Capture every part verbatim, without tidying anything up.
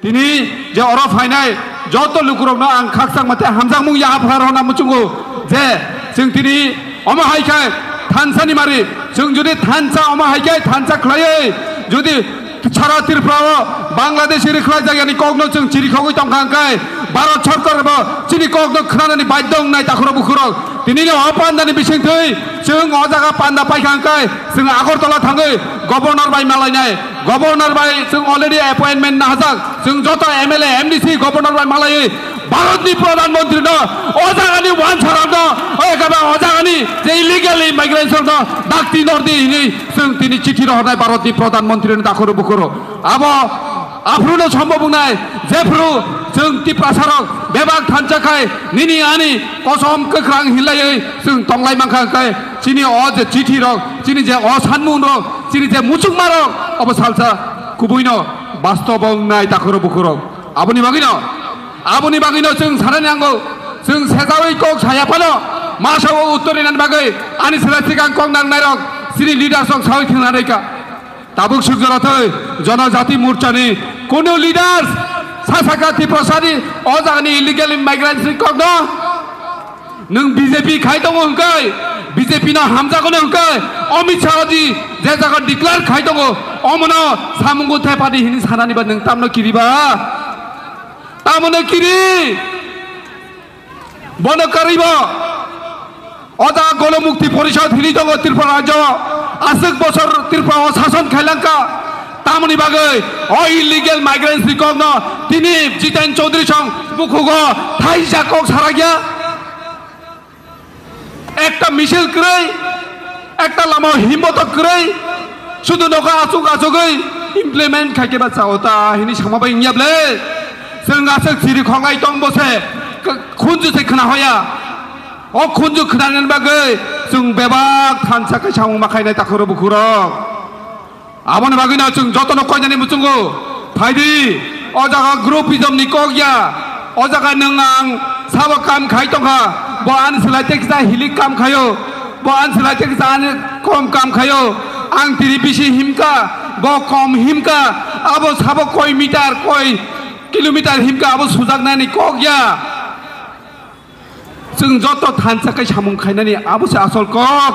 Tini je oro phainai joto lukurokno ang khakchangma tei hamjakmung yaphar hwnna muchungo je chwng tini omo hai khe thansani mari chwng jodi thansa omo hai khe thansa khlaiwi jodi sara Tripura o Bangladesh ri khlai jagyani kokno chwng chirikhogwi tongkha hwnkhe Bharat Sarkar bo chini kokno khwnanani badhyo wngnai takhurok bukhurok. Tinino o pandani bisingtwi chwng o jaga panda paikha hwnkhe chwng Agartala thangwi Governor bai malainai. Governor bai chwng already appointment nahajak. Chwng joto M L A, M D C Governor bai malaiwi Bharatni Pradhan Mantri no o jagani wansarokno o ekaba o jagani je illegal immigrants rokno dakti nordi hinwi chwng tini chithi rohornai Bharatni Pradhan Mantri no takhuru bukhuru. Abo aphuru no sombob wngnai jephuru chwng Tiprasa rok bebak thansa khai nini ani kosom kwkhwrang hinlaiwi chwng tonglai mankha hwnkhe chini o je chithi rok chini je o sanmung rok chini je muchungma rok obo salsa kubui no bastobo wngnai takhuru bukhurok. Aboni bagwino, aboni bagwino chwng sanani nango, chwng sejawi kok saya phano masa o uttor rinani bagwi ani sila sikang kok nangnai rok chini leaders rok sawi thwngna rwkha. Tabuk sukjora thwi Janajati Morchani kunu leaders sasaka Tiprasani o jagani illegal immigrants ni kokno nwng B J P khai tongo hwnkhe, B J P no hamjago hwnkhe, Amit Shah ji je jaga declare khai tongo, omono samungo thepadi hini sanani ba nwng tamno kiriba? Tamono kiri? Bono karibo? O jaga Gono Mukti Porishad hini tongo Tripura rajyo, aswk bosor Tripura o sason khailangkha. Tamoni bagwi o illegal migrants ni kokno tini Jiten Chaudhary song bukhugo thaisa kok sarakya. Ekta misil kwrwi, ekta lama himbotok kwrwi, sudu nogo achuk achugwi implement khaikhe ba chao ta hini sama bai wngya ble. Chwng aswk chiri khonglai tong bose, k-, khunju se khna hoya. O khunju khnanani bagwi chwng bebak thansa khe samung ma khainai takhuro bukhurok. Aboni bagwino chwng jotono koinani muchungo phaidi, o jaga groupism ni kok ya, o jaga nwng ang sabo kam khai tongkha, bo ani slai tei kisa hilik kam khaio, bo ani slai tei kisa ani kom kam khaio, ang tini bisi himkha, bo kom himkha, abo sabo koi meter, koi kilometer himkha, abo sujaknani kok ya. Chwng joto thansa khe samung khainani abo se asol kok.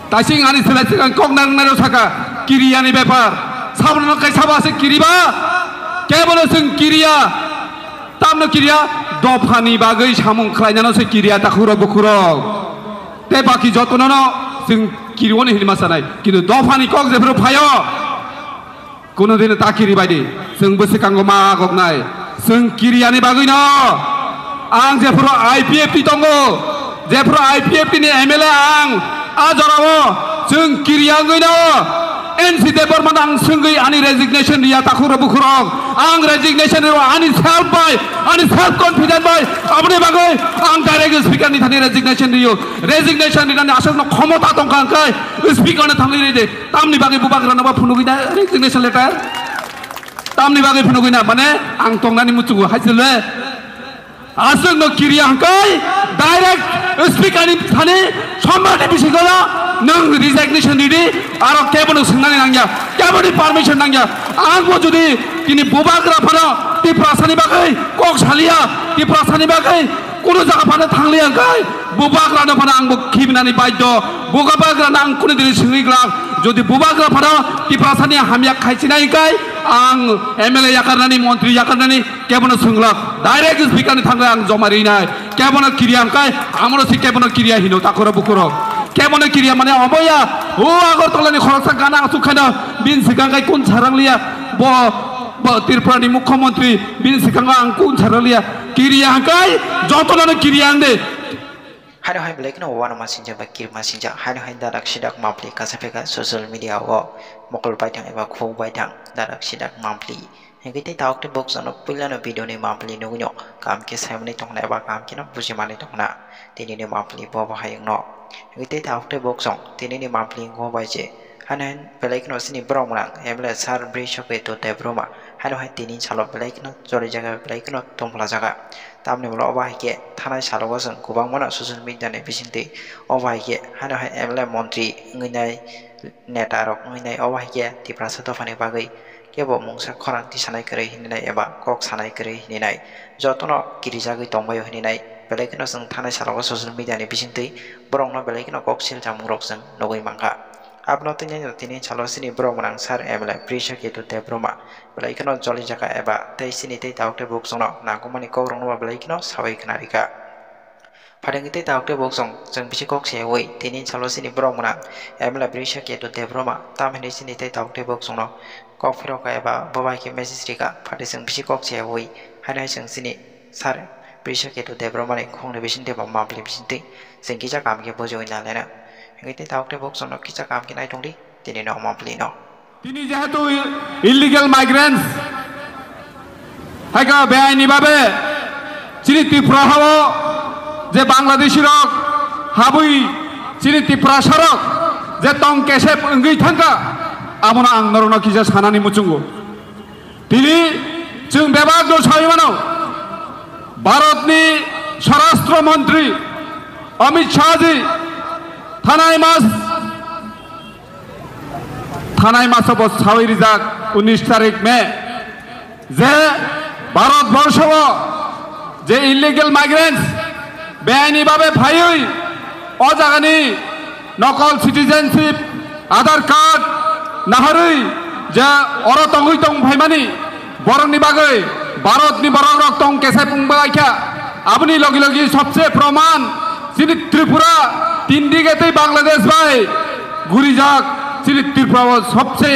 Taising ani selai swkang kok nang nang saka kiriyani bepar. Sabono kai sabo ase kiriba? Kebono chwng kiriya. Tamno kiriya? Dophani bagwi samung khlainano se kiriya takhurok bukhurok. Tei baki jotono no chwng kiriwoni hinma sanai. Kintu dophani kok jephuru phaio. Kuno dino ta kiri bai di, chwng bwswkango ma goknai. Chwng kiriyani bagwino ang jephuru I P F T tongo, jephuru I P F T ni M L A ang, a jorao chwng kiriya wngwino N C Debbarma no ang swngwi ani resignation riya takhurok bukhurok. Ang resignation riya ani self bai, ani self confident bai, aboni bagwi ang direct speaker ni thani resignation riyo. Resignation rinani aswkno khomota tongkha hwnkhe speaker no thangwi ridi. Tamni bagwi bubagrano ba phunugwi na resignation letter? Tamni bagwi phunugwi na, mane ang tongnani muchungo hai se le. Aswkno kiriya hwnkhe direct speaker ni thani sombar ni bisingo nwng resignation ridi, aro kebo no swngnani nangya, kebo ni permission nangya. Ang bo jodi tini bubagra phano Tiprasani bagwi kok saliya, Tiprasani bagwi Kunu jaga phano thangliya hwnkhe, bubagrano phano ang bo khibinani baidyo. Bubagrano ang kunu dini swngwi glak. Jodi bubagra phano Tiprasani hamya khaichinai hwnkhe, ang M L A yakarnani, montri yakarnani kebono swngglak. Direct speaker ni thangwi ang joma rinai. Kebono kiriya hwnkhe, amoro si kebono kiriya hino takhoro bukhoro. Kebono kiriya mane oboya, o Agartala ni khoroksa gana asuk khaino, bini swkang khai kun sarangliya. Bo, bo Tripura ni mukhyamantri, bini swkango ang kun sarangliya. Kiriya hwnkhe jotono no kiriya hwng de. Haino hai belai kheno uanama sinjak bai kirima sinjak. Haino hai dadak sidak mampli kasapheka social media o mokol baithang eba khuk baithang dadak sidak mampli. Hingke tei tabuk tei bokjano puilano video ni mampli nugwino kaham khe saimani tongna eba kaham kheno bujimani tongna. Tini ni mampli bo bo hai wngno. Hingke tei tabuk tei bokjong tini ni mampli wngkho bai je. Haino hai belai kheno chini borok mwnang M L A sir Brishoke Debbarma. Haino hai tini salo belai kheno chori jaga belai kheno tongphla jaga. Tamni ulo obo hai khe thanai salo o chwng kwbangma no social media ni bisingtwi obo hai khe haino hai M L A montri wngwi nai neta rok wngwi nai obo hai khe Tiprasa dophani bagwi Kebo mungsa khorang tisanai kwrwi hininai eba kok sanai kwrwi hininai jotono kirijagwi tongbaio hininai belai kheno chwng thanai salogo social media ni bisingtwi borokno belai kheno kok silchamungrok chwng nugwi mankha. Abono twi nai tini salo chini borok mwnang Sir M L A Prisha Ketu Debbarma belai kheno jolijaka eba tei chini tei tabuk tei buk chwngno nangkukmani kokrokno bo belai kheno sawi khna rikha. Phaidi tei tabuk tei buk chwng, chwng bisi kok se ui, tini salo chini borok mwnang M L A Prisha Ketu Debbarma, tam hinwi chini tei tabuk tei buk chwngno kok phirok kha eba bo bai khe message rikha, phaidi chwng bisi kok se ui, haino hai chwng chini Sir Prisha Ketu Debbarma ni khungni bisingtwi ba mapli bisingtwi chwng kisa kaham khe bujiui nalaina. Hingke tei tabuk tei buk chwngno kisa kaham khe nai tongdi, tini no mapli no. Tini jehetu illegal migrants, haika beaini babe chini Tripura hao je Bangladeshi rok habwi chini Tiprasa rok je tong kesep wngwi thangkha, abono ang norokno kisa sanani muchungo. Tini chwng bebak no sawi mano, Bharatni Swarashtra Montri Amit Shah ji thanai mas Thanai maso bo sawi rijak unis tarik May je Bharat borsho o je illegal migrants beaini babe phaiwi o jagani nokol citizenship, Aadhaar card naharwi je oro tongwi tong phaimani borokni bagwi Bharatni borok rok tong kesep wng bai kha. Aboni logi logi sobse proman chini Tripura tindige tei Bangladesh bai gurijak, chini Tripura o sobse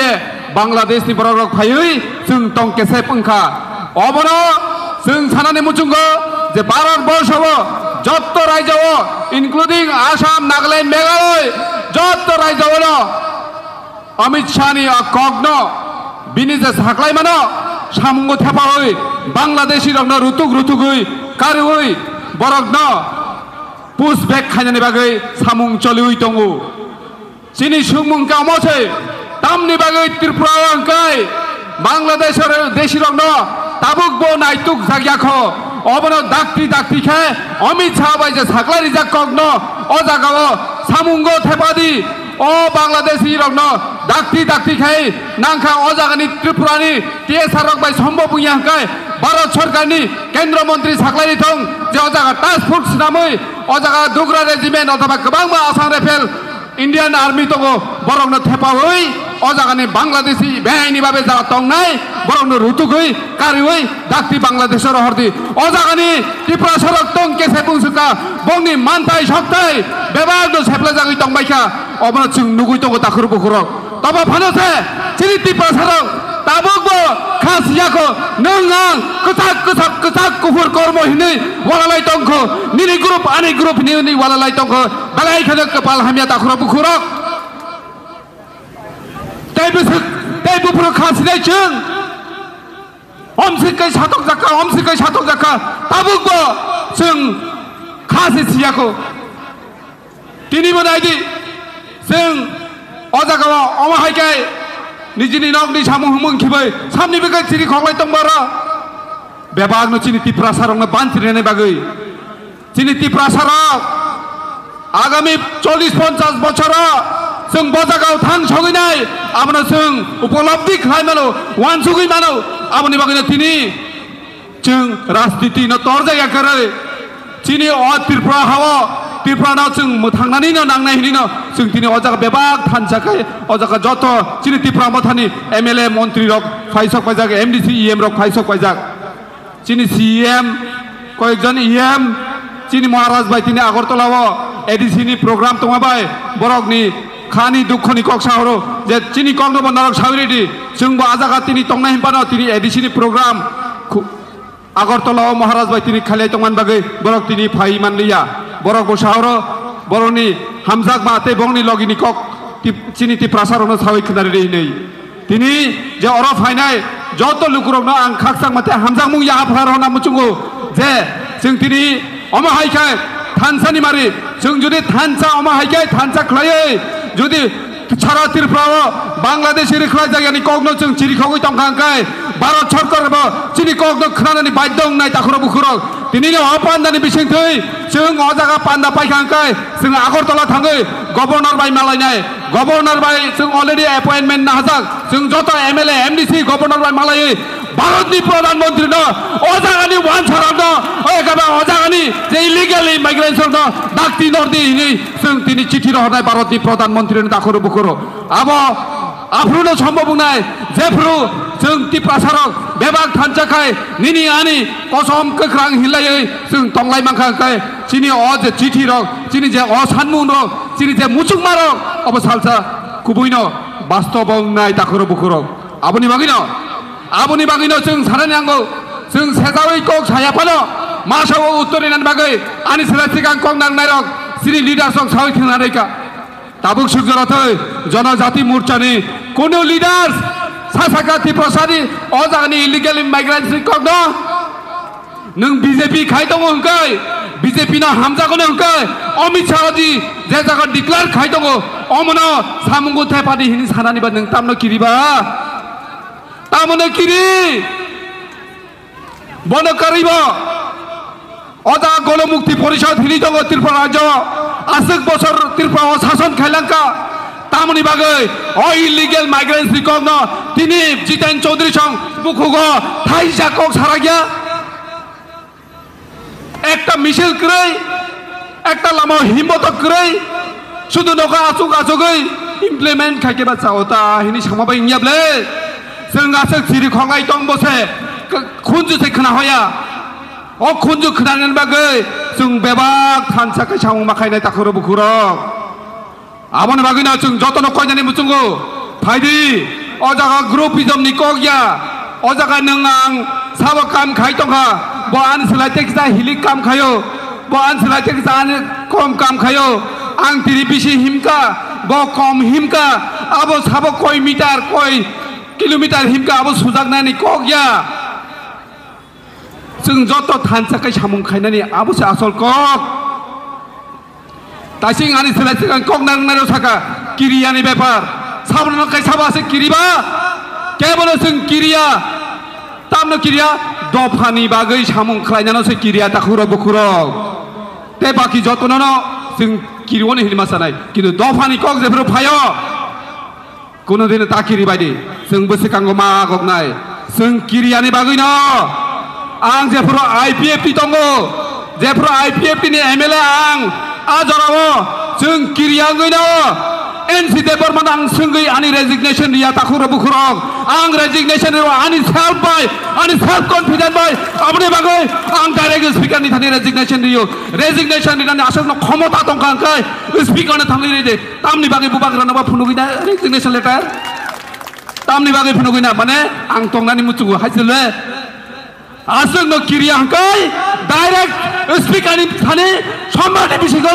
Bangladesh ni borok rok phaiwi chwng tong kesep wngkha. Obono chwng sanani muchungo je Bharat borsho o jotto rajyo o including Assam, Nagaland, Meghalaya jotto rajyo o no Amit Shah ni a kokno bini je saklaimano samungo thepawi Bangladeshi rokno rutuk rutugwi kariwi borokno push back khainani bagwi samung choliwi tongo. Chini sumung kamo se tamni bagwi Tripura hwnkhe Bangladesh deshi rokno tabuk bo naituk jakya kho. Obono dakti dakti khe Amit Shah bai je saklai rijak kokno o jagao samungo thepadi. O Bangladeshi rokno dakti dakti khai nangkha o jagani Tripurani T S R rok bai sombo buya hwnkhe Bharat Sarkarni Kendra Montri saklai thong je o jaga task force swnamwi o jaga Dogra Regiment othoba kwbangma Assam Rifle Indian Army tongo, borokno thepawi o jagani Bangladeshi beaini babe jara tongnai borokno rutugwi kariwi dakti Bangladesh o rohordi. O jagani Tiprasa rok tong kese bungsukha, bongni mantai soktai bebak no seplajagwi tongbaikha, obono chwng nugwi tongo takhur bukhurok. Tobo phano se chini Tiprasa rok tabuk bo kha siyakho, nwng ang kwchak kwchak kwchak kuphur kormo hinwi walalai tongkho, nini group ani group hinwi hinwi walalai tongkho, belai kheno kwpal hamya takhurok bukhurok. Tei bwswk tei buphuru kha sinai chwng. Omsik kai satok jakha, omsik kai satok jakha, tabuk bo chwng kha se siyakho. Tini bo naidi, chwng o jaga o omo hai khe nijini nokni samung humung khibai samni bwkhe chiri khoklai tong baro. Bebak no chini Tiprasa rokno ban chirnani bagwi. Chini Tiprasa rok agami chollish ponchash bochor o chwng bo jagao thang sogwi nai, abono chwng upolobdi khlai mano, uansugwi mano, aboni bagwino tini chwng rajniti no torjak ya kwrwi. Chini o Tripura hao, Tripura no chwng mwthangnani no nangnai hinwi no chwng tini o jaga bebak thansa khe o jaga joto chini Tipra mothani M L A montri rok phaisok paijak, M D C, E M rok phaisok paijak. Chini C E M, koyekjon E M, chini Maharaj bai tini Agartala o A D C ni program tongma bai borok ni khani dukho ni kok sahoro je chini kok no bo norok sawi ridi, chwng bo a jaga tini tongnai hinphano tini A D C ni program khu-, Agartala o Maharaj bai tini khalai tongmani bagwi borok tini phai manliya, borok bo sahoro borok ni hamjakma tei borok ni logi ni kok tip-, chini Tiprasa rok no sawi khna ridi hinwi. Tini je oro phainai joto lukurokno ang khakchangma tei hamjakmung yaphar honna muchungo je chwng tini omo hai khe thansa ni mari, chwng jodi thansa omo hai khe thansa khlaiwi jodi sara Tripura o Bangladesh ri khlai jak yani kokno chwng chiri khogwi tongkha hwnkhe Bharat Sarkar bo chini kokno khnanani baidhyo wngnai takhurok bukhurok. Tini o pandani bisingtwi chwng o jaga panda paikha hwnkhe chwng Agartala thangwi Governor bai malainai, governor bai chwng already appointment nahajak, chwng joto M L A, M D C governor bai malaiwi Bharatni Pradhan Mantri no, o jagani wansarokno, o ekaba o jagani je illegal immigrants rokno dakti nordi hinwi chwng tini chithi rohornai Bharatni Pradhan Mantri no dakhoro bukhoro. Abo aphuru no sombhob wngnai, jephuru chwng Tiprasarok bebak thansa khai nini ani kosom kwkhrang hinlaiwi chwng tonglai mankha khe chini o je chithi rok, chini je o sanmung rok, chini je muchungma rok, obo salsa kubuino bastobo wngnai takhuro bukhuro. Aboni bagwino, aboni bagwino chwng sanani nango, chwng sejawi kok saya phano masa o uttor rinani bagwi ani sela sikang kok nangnai rok chini leaders rok sawi thwngna rwkha. Tabuk sukjora thwi Jonojati Morchani kunu leaders sa saka Tiprasani o jagani illegal immigrants ni kokno nwng B J P khai tongo hwnkhe, B J P no hamjago no hwnkhe, Amit Shah ji je jaga declare khai tongo, omono samungo thepadi hini sanani ba nwng tamno kiriba? Tamono kiri? Bono karwibo o jaga Gono Mukti Porishad hini tongo Tripura rajyo, aswk bosor Tripura o sason khailangkha. Tamoni bagwi o illegal migrants ni kokno tini Jiten Chaudhary song bukhugo thaisa kok sarakya. Ekta misil kwrwi, ekta lama himbotok kwrwi, sudu nogo achuk achugwi implement khaikhe ba chao ta hini sama bai wngya ble. Chwng aswk siri khongai tong bose, k-, khunju se khna hoya. O khunju khnanani bagwi chwng bebak thansa khe samung ma khainai takhuro bukhurok. Aboni bagwino chwng jotono koinani muchungo phaidi, o jaga groupism ni kok ya, o jaga nwng ang sabo kam khai tongkha, bo ani slai te kisa hilik kam khaio, bo ani slai te kisa ani kom kam khaio, ang tini bisi himkha, bo kom himkha, abo sabo koi meter, koi kilometer himkha, abo sujaknani kok ya. Chwng joto thansa khai samung khainani abo se asol kok. Taising ani selai swkang kok nang nai saka kiriyani bepar. Sabono kai sabo ase kiriba? Kebono chwng kiriya. Tamno kiriya? Dophani bagwi samung khlainano se kiriya takhurok bukhurok. Te baki jotono no chwng kiriwoni hinma sanai. Kintu dophani kok jephuru phaio. Kuno dino ta kiri bai di. Chwng bwswkango ma goknai. Chwng kiriyani bagwino ang jephuru I P F T tongo, jephuru I P F T ni M L A ang, a jorao chwng kiriya wngwino N C Debbarmano ang swngwi ani resignation riya takhurok bukhurok. Ang resignation rio ani self bai, ani self confident bai. Aboni bagwi ang direct speaker ni thani resignation rio. Resignation rinani aswkno khomota tongkha hwnkhe speaker no thangwi ridi. Tamni bagwi bubagrano ba phunugwi na resignation letter? Tamni bagwi phunugwi na, mane ang tongnani muchungo hai se le. Aswkno kiriya hwnkhe direct speaker ni thani sombar ni bisingo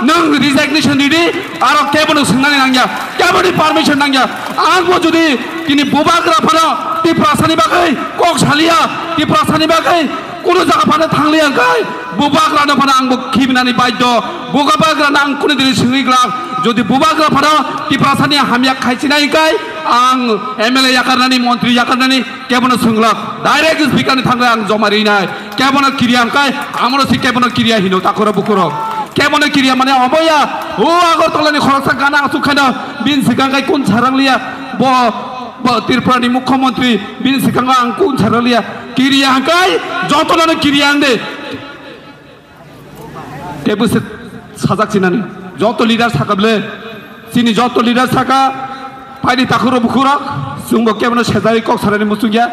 nwng resignation ridi, aro kebono swngnani nangya, keboni permission nangya. Ang bo jodi tini bubagra phano Tiprasani bagwi kok saliya, Tiprasani bagwi Kunu jaga phano thangliya hwnkhe, bubagrano phano ang bo khibinani baidho. Bubagrano ang kunu dini swngwi glak. Jodi bubagra phano Tiprasani hamya khaisinai hwnkhe, ang M L A yakarnani, montri yakarnani kebono swng glak. Direct speaker ni thangwi ang joma rinai. Kebono kiriya hwnkhe, amoro si kebono kiriya hino takhurok bukhurok. Kebono kiriya mane omoya, o Agartala ni khoroksa gana asuk khaino bini swkang khai kun sarang liya. Bo, bo Tripura ni mukhyamantri bini swkango ang kun sarang liya. Kiriya hwnkhe jotono no kiriya ang de. Tei bwswk sajak sinani. Joto leader saka bwle. Chini joto leader saka, paini takhurok bukhurok, chwngbo kebono sejawi kok sanani muchungya.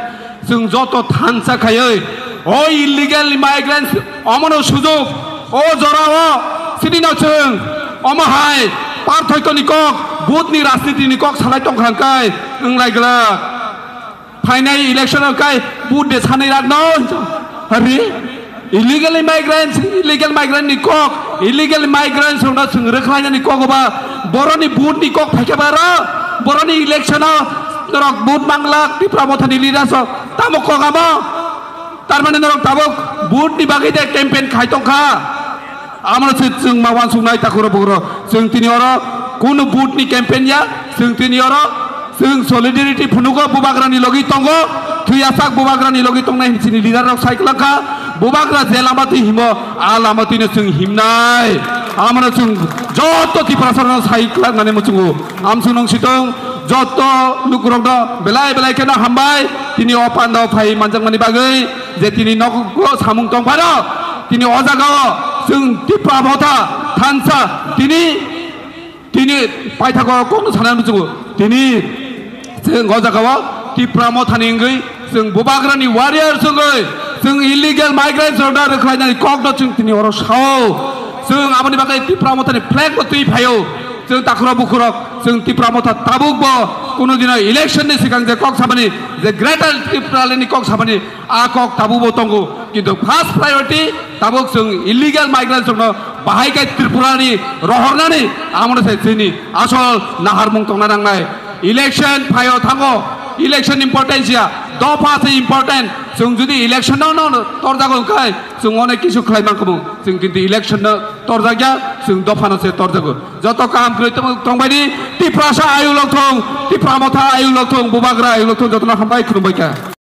Chwng joto thansa khaiwi, o illegal migrants omono sujuk, o jorao chini no chwng omo hai parthoito ni kok, vote ni rajniti ni kok salai tongkha hwnkhe wnglai glak. Phainai election o kai vote de sanai rak no. Hari illegal migrants, illegal migrant ni kok, illegal migrants rok no chwng rwkhlainani kok ba boroni vote ni kok phaikhe ba ro, boroni election o norok vote manglak Tipra Motha ni leaders rok tamo kok amo? Tar mane norok tabuk vote ni bagwi de campaign khai tongkha. Amo se chwng ma wansuknai takhurok bukhurok. Chwng tini oro kunu vote ni campaign ya, chwng tini oro chwng solidarity phunugo bubagrani logi tongo, thwiyasak bubagrani logi tongnai hinwi chini leader rok sai kwlangkha, bubagra je lama twi himo, a lama twino chwng himnai. Amano chwng joto Tiprasarokno sai kwlaknani muchungo. Amsung nung sitong joto lukurokno belai belai kheno hambai. Tini o pando phai manjakmani bagwi je tini nogo samung tongphano. Tini o jagao chwng Tipra Motha thansa tini, tini paithago kokno sanani muchungo. Tini Chwng o jagao Tipra Mothani wngwi chwng Bubagrani warriors wngwi chwng illegal migrants rokno rwkhlainani kokno chwng tini oro sao. Chwng aboni bagwi Tipra Mothani flag bo twi phaio. Chwng takhurok bukhurok chwng Tipra Motha tabukbo kuno dino election ni swkang je kok samani, je Greater Tipraland ni kok samani, a kok tabukbo tongo. Kintu first priority tabuk chwng illegal migrants rokno bahai khe Tripura ni rohornani, amono se chini asol naharmung tongna nangnai. Election phaio thango, election importance ya, dopha se important. Chwng jodi election no, no, no torjago wngkha, chwng onek kisu khlai mankhamu, chwng kintu election no torjakya, chwng dopha no se torjago. Joto kaham kwrwi tong-, tongbaini, Tiprasa ayuk lok thung, Tipra Motha ayuk lok thung, Bubagra ayuk lok thung, jotono hambai khulumbai kha.